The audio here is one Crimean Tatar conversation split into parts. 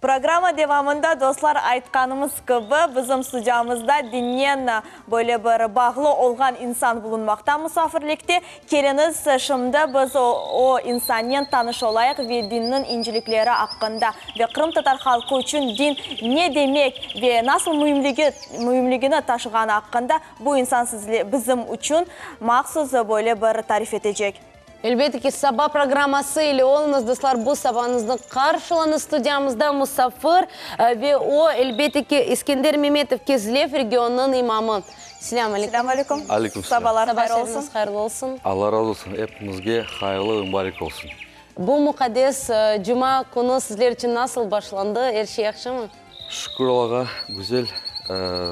Programma devamında, dostlar, aytqanımız kibi, bizim studiyamızda dinnen böyle bir bağlı olğan insan bulunmaqta musafirlikte. Keliñiz, şimdi biz o insannen tanış olayıq ve dinniñ incelikleri aqqında ve qırımtatar halqı içün din ne demek ve nasıl müimligi müimligini taşığanı aqqında bu insan sizle bizim içün mahsus böyle bir tarif etecek. Elbette ki, Saba programması ile oluñız, dostlar, bu sabañıznı qarşılañız. Studiyamızda musafir ve o, elbette ki, İskender Memetov, Kezlev regionınıñ imamı. Selâm aleyküm. Selâm aleyküm. Aleyküm selâm. Sabalar Saba hayır olsun. şerifiniz hayırlı olsun. Alla razı olsun, epimizge hayırlı ve mubarek olsun. Bu muqaddes cuma künü sizler içün nasıl başlandı, er şey yahşımı? Şükür Allağa, güzel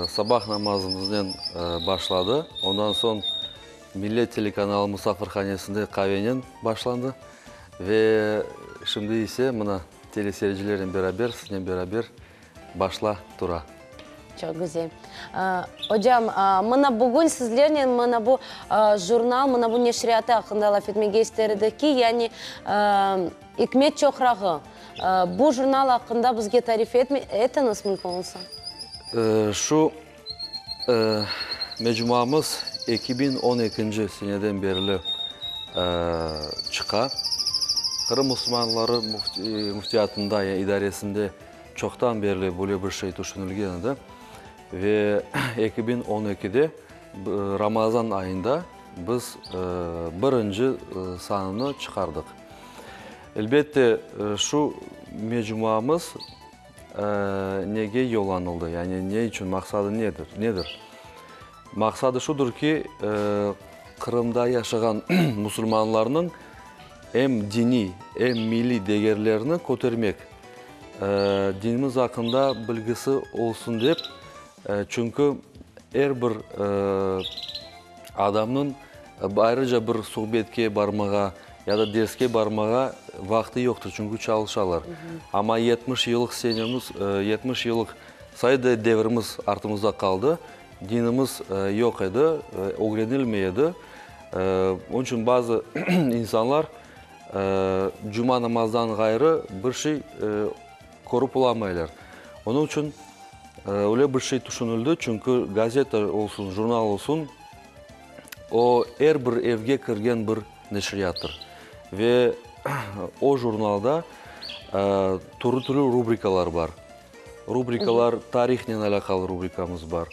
sabah namazımıznen başladı. Ondan soñ Millet telekanalı musafirhanesinde qavenen başlandı ve şimdi ise mına teleseyircilernen beraber, siznen beraber başla tura. Çoq güzel. Ocam, mına bugün sizlernen mına bu jurnal, mına bu neşriyatı aqqında laf etmege ister edik ki, yani İkmet çoqrağı. Bu jurnal aqqında bizge tarif etiñiz mümkün olsa. Şu Mecmuamız 2012-nci seneden berli çıqa. Qırım musulmanları müftiyatında, yani idaresinde çoqtan berli böyle bir şey tüşünilgen edi. Ve 2012-de Ramazan ayında biz birinci sanını çıqardıq. Elbette, şu mecmuamız Nege yollanıldı, yani ne içün, maqsadı nedir? Nedir? Maqsadı şudır ki, Qırımda yaşağan musulmanlarnıñ em diniy, em milliy degerlerini kötermek, dinimiz aqqında bilgisi olsun dep, çünki er bir adamnıñ ayrıca bir suhbetke barmağa ya da derske barmağa vaqtı yoqtır, çünki çalışalar. Amma 70 yıllıq senemiz, 70 yıllıq sayı devrimiz artımızda qaldı, dinimiz yoq edi, ögrenilmey edi. Onıñ içün bazı insanlar cuma namazdan ğayrı bir şey körip olamaylar. Onıñ içün öyle bir şey tüşünildi, çünki gazeta olsun, jurnal olsun, o er bir evge kirgen bir neşriyattır. Ve o jurnalda türlü-türlü rubrikalar bar. Rubrikalar, tarihnen alâqalı rubrikamız bar.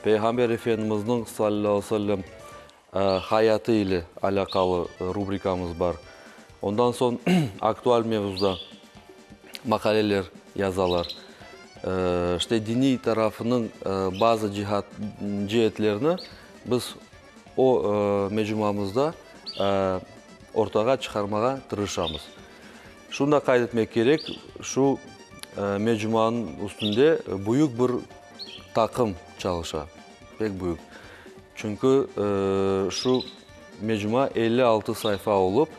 Peyğamber Efendimizniñ, salâlâhu aleyhi ve sellem, hayatı ile alâqalı rubrikamız bar. Ondan soñ aktual mevzuda maqaleler yazalar. İşte, diniy tarafınıñ bazı cihat, ceetlerini biz o mecmuamızda ortağa çıqarmağa tırışamız. Şunı da qayd etmek kerek, şu mecmuanıñ üstünde büyük bir taqım çalışa, pek büyük. Çünki şu mecmua 56 sayfa olıp,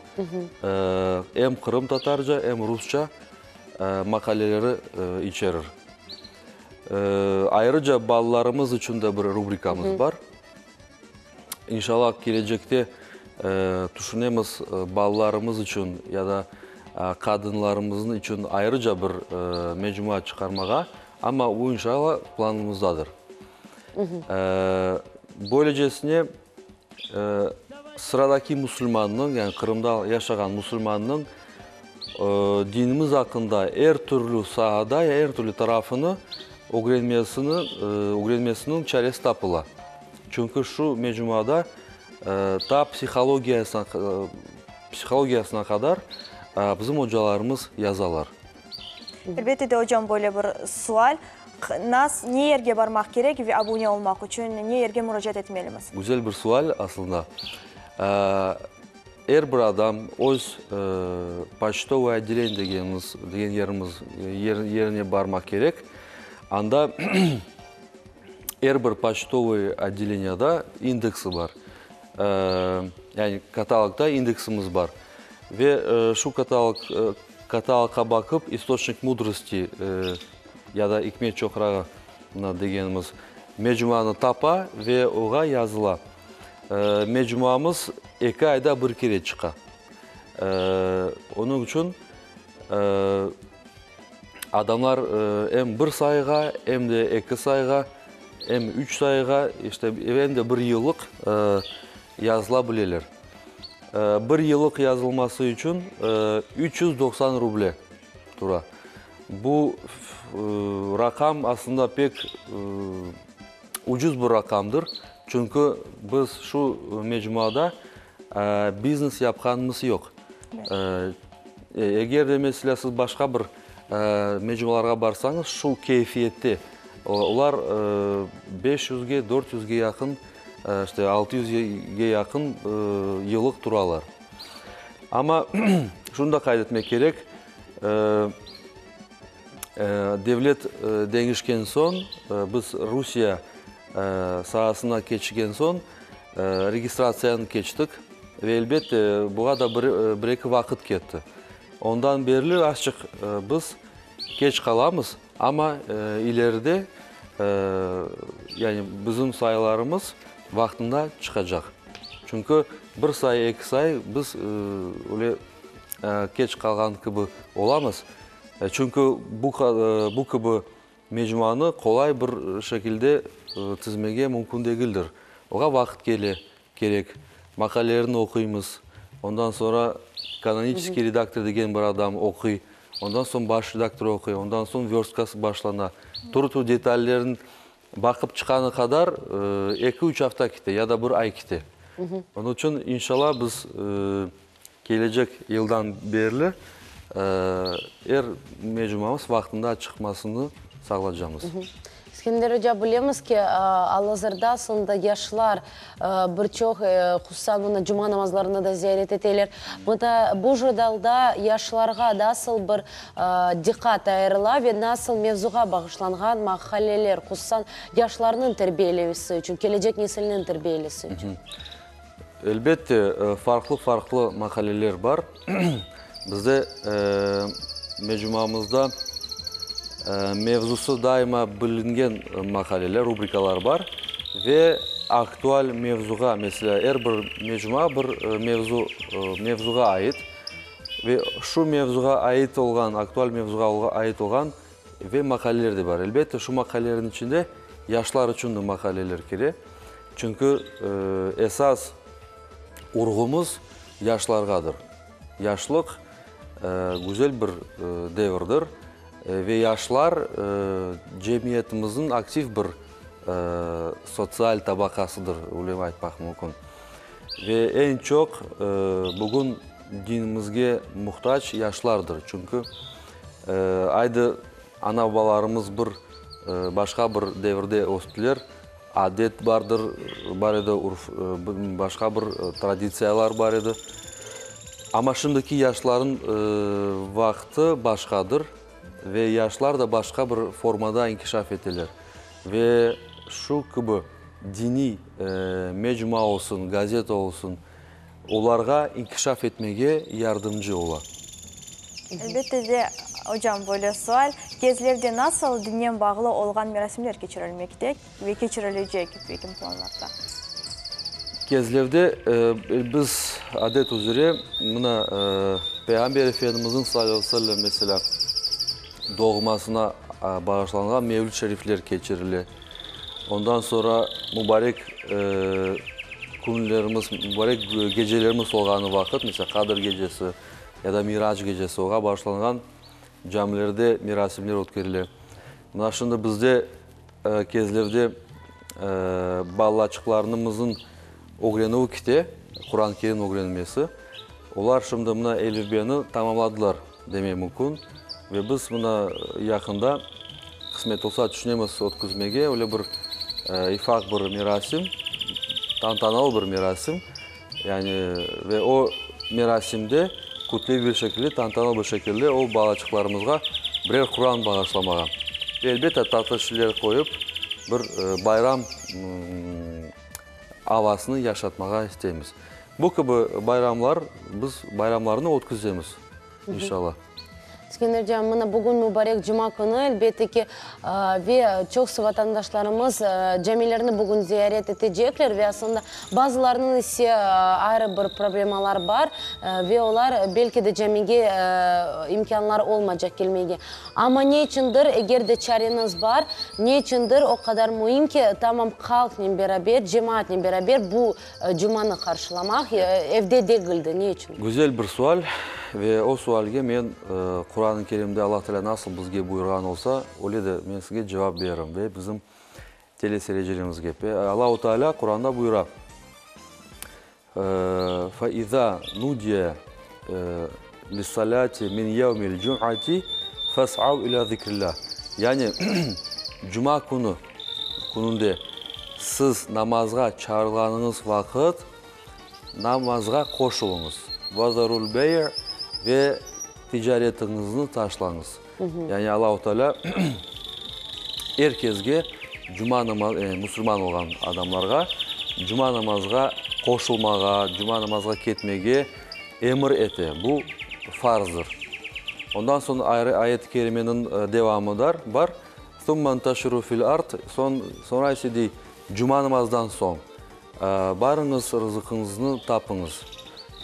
em qırımtatarca, em rusça maqaleleri içerir. Ayrıca balalarımız içün de bir rubrikamız bar. İnşallah, kelecekte tüşünemiz, balalarımız içün ya da qadınlarımıznıñ içün ayrıca bir mecmua çıqarmağa, amma bu, inşallah, planımızdadır. Böylecesine, sıradaki musulmannıñ, yani Qırımda yaşağan musulmannıñ dinimiz aqqında er türlü saada, er türlü tarafını ögrenmesini, ögrenmesiniñ çaresi tapıla. Çünki şu mecmuada ta psihologiyasına, psihologiyasına qadar bizim ocalarımız yazalar. Elbette de, ocam, böyle bir sual, nas, ne yerge barmaq kerek ve abune olmaq içün ne yerge muracaat etmelimiz? Güzel bir sual aslında. Er bir adam öz poçtovoye otdeleniye degenimiz, degen yerimiz, yerine barmaq kerek. Anda er bir poçtovoye otdeleniyada indeksi bar. Yani katalogda indeksimiz bar. Ve şu katalog, katalogqa baqıp, İstoçnik mudrosti ya da İkmet çoqrağı degenimiz mecmuanı tapa ve oğa yazıla. Mecmuamız eki ayda bir kere çıqa. Onıñ içün. Adamlar em bir sayığa, em de eki sayığa, em üç sayığa, işte, em de bir yıllıq yazıla bileler. Bir yıllıq yazılması içün 390 ruble tura. Bu raqam aslında pek ucuz bir raqamdır, çünki biz şu mecmuada biznes yapqanımız yoq. Eger de, meselâ, siz başqa bir mecmualarğa barsañız, şu keyfiyette, olar 500ge, 400ge yaqın, işte, 600ge yaqın yıllıq turalar. Amma şunı da qayd etmek kerek, devlet deñişken soñ, biz Rusiye saasına keçken soñ, registratsiyanı keçtik ve, elbette, buğa da bir-eki vaqıt ketti. Ondan berli azçıq biz keç qalamız, amma ileride, yani bizim sayılarımız vaqtında çıqacaq. Çünki bir sayı, eki sayı biz öyle keç qalğan kibi olamız. Çünki bu kibi mecmuanı qolay bir şekilde tizmege mümkün degildir. Oğa vaqıt kele, kerek. Maqalelerini oquymız. Ondan soñra kanoniçeskiy redaktor degen bir adam oquy. Ondan soñ baş redaktor oquy. Ondan soñ vörstkası başlana. Türlü detallerin baqıp çıqqanı qadar 2-3 afta kete ya da bir ay kete. Onıñ içün, inşalla, biz kelecek yıldan berli er mecmuamız vaqtında çıqmasını sağlaycaqmız. İskender oca, bilemiz ki, al-azırda aslında yaşlar bir çoq, hususan mına cuma namazlarını da ziyaret eteler. Mına bu jurnalda yaşlarğa nasıl bir diqqat ayırıla ve nasıl mevzuğa bağışlanğan maqaleler, hususan yaşlarnıñ terbiyelevisi içün, kelecek nesilniñ terbiyelisi içün? Elbette, farqlı-farqlı maqaleler bar. Bizde mecmuamızda mevzusı daima bilingen maqaleler, rubrikalar bar ve aktual mevzuğa, meselâ, er bir mecmua bir mevzu mevzuğa ait ve şu mevzuğa ait olğan, aktual mevzuğa ait olğan ve maqaleler de bar. Elbette, şu maqalelerniñ içinde yaşlar içün de maqaleler kire. Çünki esas urğumız yaşlarğadır. Yaşlıq güzel bir devirdir ve yaşlar cemiyetimizniñ aktiv bir sotsial tabaqasıdır, öyle aytmaq mümkün. Ve eñ çoq bugün dinimizge muhtac yaşlardır. Çünki aydı ana-babalarımız bir başqa bir devirde östüler, adet bardır, bar edi, urf, başqa bir traditsiyalar bar edi. Amma şimdiki yaşların vaqtı başqadır ve yaşlar da başqa bir formada inkişaf eteler. Ve şu kibi diniy mecmua olsun, gazeta olsun, olarğa inkişaf etmege yardımcı ola. Elbette de, ocam, böyle sual, Kezlevde nasıl dinnen bağlı olğan merasimler keçirilmekte ve keçirilecek bekim planlarda? Kezlevde biz adet üzre mına Peyğamber Efendimizniñ salâlâhu aleyhi ve sellem, meselâ, doğmasına bağışlanğan mevlüt şerifler keçirile. Ondan soñra mubarek künlerimiz, mubarek gecelerimiz olğanı vaqıt, meselâ, Qadır gecesi ya da Mirac gecesi, oğa bağışlanğan camilerde merasimler ötkerile. Mına şimdi bizde Kezlevde balaçıqlarnımızın ögrenüvi kite, Quran-ı Kerim ögrenmesi. Olar şimdi mına elifbeni tamamladılar demek mümkün. Ve biz mına yaqında, qısmet olsa, tüşünemiz ötküzmege öyle bir ifaq bir merasim, tantanalı bir merasim. Yani ve o merasimde kütleviy bir şekilde, tantanalı bir şekilde o balaçıqlarımızğa birer Quran bağışlamağa. Ve elbette tatlı şeyler qoyıp, bir bayram avasını yaşatmağa isteymiz. Bu kibi bayramlar, biz bayramlarnı ötküzemiz, inşallah. Eskender oca, mına bugün mübarek cuma künü, elbette ki, ve çoqusı vatandaşlarımız camilerni bugün ziyaret etecekler ve aslında bazılarınıñ ise ayrı bir problemalar bar ve olar belki de camige imkânları olmaycaq kelmege. Amma ne içündir, eger de çareñiz bar, ne içündir o qadar müim ki, tamam halqnen beraber, cemaatnen beraber bu cumanı qarşılamaq, evde degil de, ne içün? Güzel bir sual ve o sualge men Quran-ı Kerimde Allah Teala nasıl bizge buyurğan olsa, öyle de men sizge cevap beririm ve bizim teleseyircilerimizge. Allahu Teala Quranda buyura, Fe izâ nudiye lissalâti min yevmil cum'ati fes'av ilâ zikrillâh. Yani, cuma künü, kününde siz namazğa çağırılğanıñız vaqıt, namazğa qoşulıñız. Ve zarul bey' ve ticaretiñizni taşlañız. Yani Allahu Teala er kesge cuma namaz, musulman olğan adamlarğa cuma namazğa qoşulmağa, cuma namazğa ketmege emir ete. Bu farzdır. Ondan soñ ayrı ayet-i kerimeniñ devamı da bar. Summa intaşiru fil ard, soñ, soñra ise dey, cuma namazdan soñ, barıñız, rızıqıñıznı tapıñız.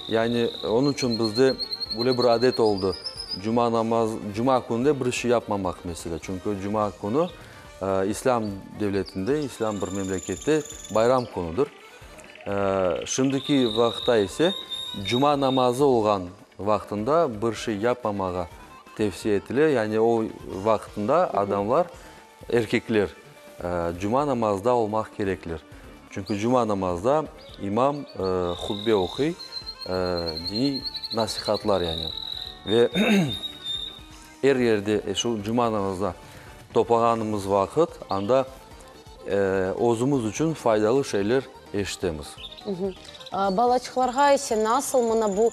Yani, onıñ içün bizde böyle bir adet oldı, cuma namaz, cuma künde bir şey yapmamaq, meselâ. Çünki cuma künü İslâm devletinde, İslâm bir memlekette bayram künüdir. Şimdiki vaqıtta ise cuma namazı olğan vaqtında bir şey yapmamağa tevsiye etile. Yani o vaqtında adamlar, erkekler, cuma namazda olmaq kerekler. Çünki cuma namazda imam hutbe oquy, diniy nasihatlar yani. Ve er yerde şu cuma namazda toplağanımız vaqıt anda özümiz içün faydalı şeyler eşitemiz. Balaçıqlarğa ise nasıl mına bu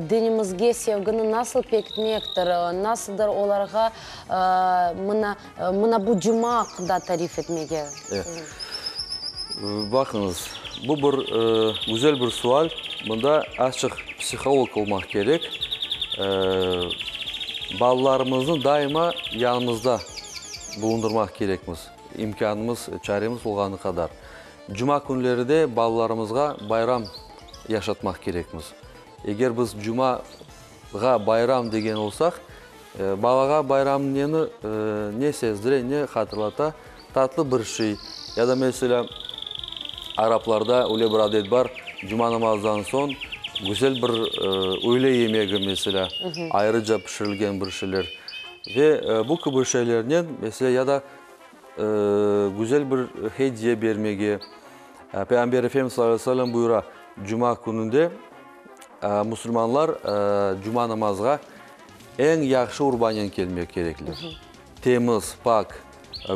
dinimizge sevgini nasıl pekitmektir, nasıldır olarğa mına mına bu cuma aqqında tarif etmege? Baqıñız, bu bir güzel bir sual. Mında azçıq psiholog olmaq kerek. Balalarımıznı daima yanımızda bulundırmaq kerekmiz, imkânımız, çaremiz olğanı qadar. Cuma künleri de balalarımızğa bayram yaşatmaq kerekmiz. Eger biz cumağa bayram degen olsaq, balağa bayram neni, ne sezdire, ne hatırlata? Tatlı bir şey. Ya da, meselâ, araplarda öyle bir adet bar, cuma namazdan soñ güzel bir öyle yemegi, meselâ, ayrıca pişirilgen bir şeyler. Ve bu kibi şeylernen, meselâ, ya da güzel bir hediye bermege. Peyğamber Efendimiz salâlâhu aleyhi ve sellem buyura, Cuma kününde musulmanlar cuma namazğa eñ yahşı urbanen kelmek kerekler. Temiz, pak,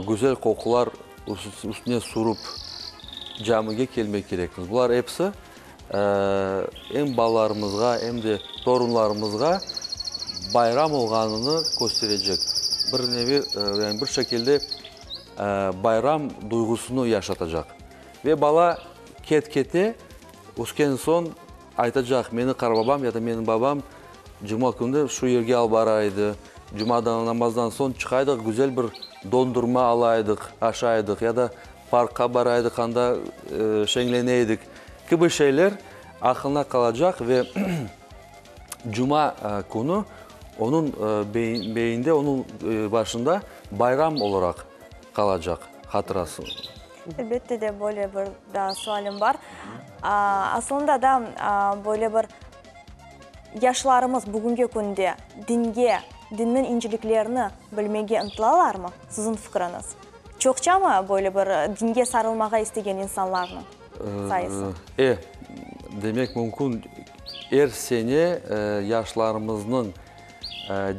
güzel qoqular üstüne sürüp camige kelmek kerekmiz. Bular episi em balalarımızğa, em de torunlarımızğa bayram olğanını kösterecek. Bir nevi, yani bir şekilde bayram duyğusını yaşatacaq. Ve bala ket-kete ösken soñ aytacaq, meni qarbabam ya da menim babam cuma künü şu yerge alıp bara edi, cumadan namazdan soñ çıqaydıq, güzel bir dondurma alaydıq, aşaydıq ya da parkqa baraydıq, anda şeñlene edik kibi şeyler aqlına qalacaq ve cuma künü onıñ beyinde, onıñ başında bayram olaraq qalacaq hatırası. Elbette de, böyle bir daa sualim bar. Aslında da böyle bir yaşlarımız bugünki künde dinge, dinniñ inceliklerini bilmege ıntılalarmı, siziñ fikriñiz? Çoqçamı böyle bir dinge sarılmağa istegen insanlarnıñ sayısı? E, demek mümkün, er sene yaşlarımıznıñ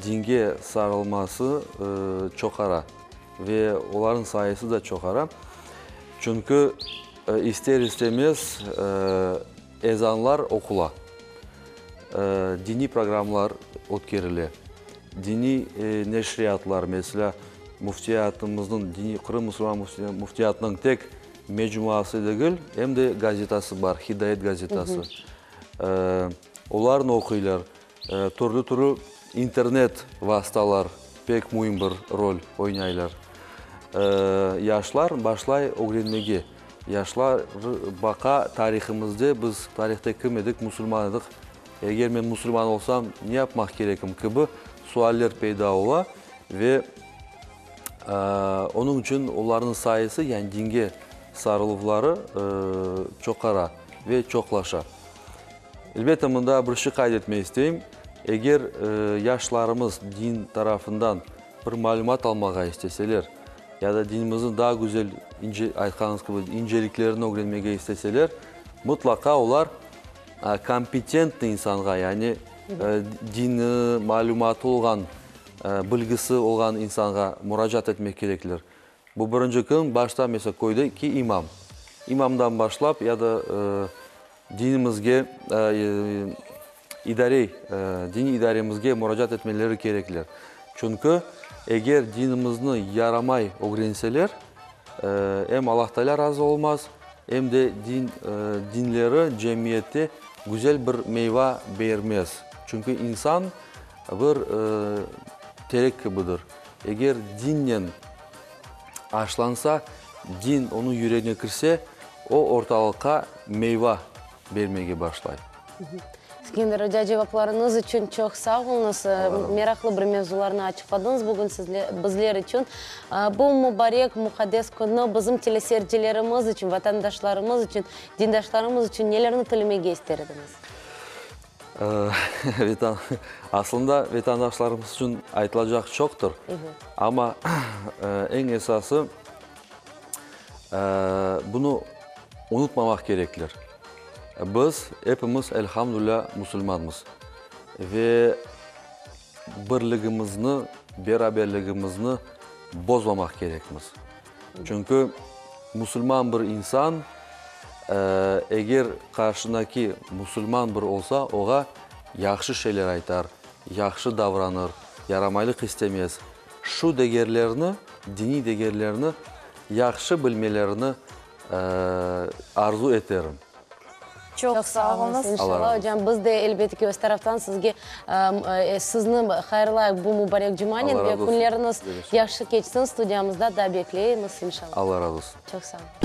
dinge sarılması çoqara ve olarnıñ sayısı da çoqara. Çünki ister-istemez ezanlar oqula, diniy programmalar ötkerile, diniy neşriyatlar, meselâ, müftiyatımıznıñ, diniy Qırım musulman müftiyatınıñ tek mecmuası degil, em de gazetası bar, Hidayet gazetası. Olarnı oquylar, türlü-türlü. İnternet vastalar pek müim bir rol oynaylar. Yaşlar başlay ögrenmege. Yaşlar baqa, tarihımızde biz tarihte kim edik, musulman edik, eger men musulman olsam, ne yapmaq kerekim kibi sualler peyda ola ve onıñ içün olarnıñ sayısı, yani dinge sarıluvları çoqara ve çoqlaşa. Elbette, mında bir şey qayd etmek isteyim, eger yaşlarımız din tarafından bir malümat almağa isteseler, ya da dinimizniñ daa güzel, ince, aytqanıñız kibi, inceliklerini ögrenmege isteseler, mıtlaqa olar kompetentniy insanğa, yani dini malümatı olğan, bilgisi olğan insanğa muracaat etmek kerekler. Bu birinci kim? Başta, mesela, köydeki imam. İmamdan başlap ya da dinimizge, idare, diniy idaremizge muracaat etmeleri kerekler. Çünki eger dinimizni yaramay ögrenseler, em Allah Teala razı olmaz, em de din, dinleri cemiyette güzel bir meyva bermez. Çünki insan bir terek kibidir. Eger dinnen aşlansa, din onıñ yüregine kirse, o ortalıqqa meyva bermege başlay. Skender oca, cevaplarıñız içün çoq sağ oluñız. Meraqlı bir mevzularnı açıqladıñız bugün bizler içün. Bu mubarek, muqaddes künni bizim teleseyircilerimiz içün, vatandaşlarımız içün, dindaşlarımız içün nelerni tilemege ister ediñiz? Aslında vatandaşlarımız içün aytılacaq çoqtır, amma eñ esası bunı unutmamaq kerekler. Biz epimiz, elhamdülilâ, musulmanmız ve birligimizni, beraberligimizni bozmamaq kerekmiz. Çünki musulman bir insan, eger qarşındaki musulman bir olsa, oğa yahşı şeyler aytar, yahşı davranır, yaramaylıq istemez. Şu degerlerni, diniy degerlerni yahşı bilmelerini arzu eterim. Çoq sağ oluñız. İnşallah, ocam, biz de, elbette ki, öz taraftan sizge, sizni hayırlayıq bu mubarek cumanen ve künleriñiz yahşı keçsin, studiyamızda daa bekleymiz, inşallah. Allah razı olsun. Çoq sağ oluñ.